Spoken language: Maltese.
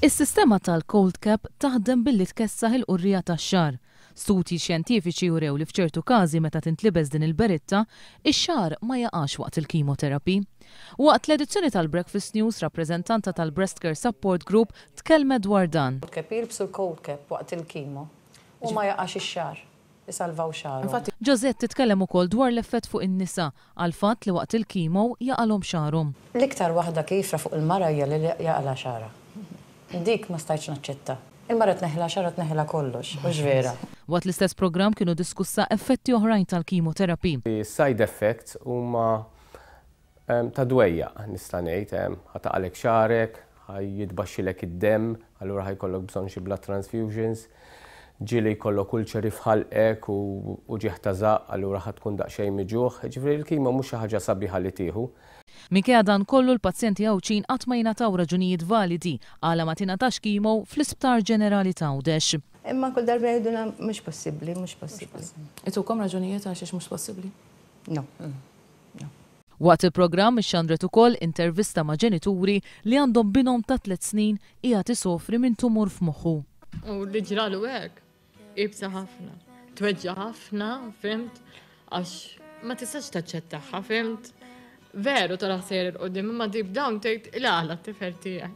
Is-sistema tal-cold cap taħdem billi tkessaħ il-qurriegħa tax-xagħar. Studji xjentifiċi urew li f'ċertu każi meta tintlibes din il-beritta, ix-xagħar ma jaqax waqt il-chemotherapy. Waqt l-edizzjoni tal-Breakfast News, rappreżentanta tal-Breast Care Support Group tkellmet dwar dan. Cap, jilbsu l-cold cap waqt il-chemo u ma jaqax ix-xagħar. Isalvaw xagħarhom. Josette titkellem ukoll dwar l-effett fuq in-nisa għall-fatt li waqt il-chemo jaqalhom xagħarhom. L-iktar waħda kiefra fuq il-mara hija li jaqalha xagħarha. Dik ma stajtx naċċetta. Il-mara tneħħilha xagħarha tneħħilha kollox, hux vera? Waqt l-istess programm kienu diskussa effetti oħrajn tal-chemotherapy. Is-side effects huma Ta' dwejjaq, nista' ngħid. Ħa taqalek xagħrek, ħa jitbaxxilek id-demm, allura ħa jkollok bżonn xi blood transfusions. Ġieli jkollok ulċeri f'ħalqek u uġigħ ta' żaqq, allura ħa tkun daqsxejn miġugħ. Jiġifieri l-kimo mhux xi ħaġa sabiħa li tieħu. Minkejja dan kollu l-pazjenti Għawdxin qatt ma jingħataw raġunijiet validi għala ma tingħatax chemo fl-Isptar Ġenerali t'Għawdex. Imma kull darba jgħidulna mhux possibbli, mhux possibbli. Itukom raġunijiet għalxiex mhux possibbli? No. No. Waqt il-programm ixxandret ukoll intervista ma' ġenituri li għandhom binhom ta' tliet snin qiegħed isofri minn tumur f'moħħu. U li ġralu hekk, iebsa ħafna. Tweġġa' ħafna, fhimt, għax ma tistax taċċettaha, fhimt. Veru tara sejjer 'il quddiem, imma deep down tgħid il-għala t-tifel tiegħi.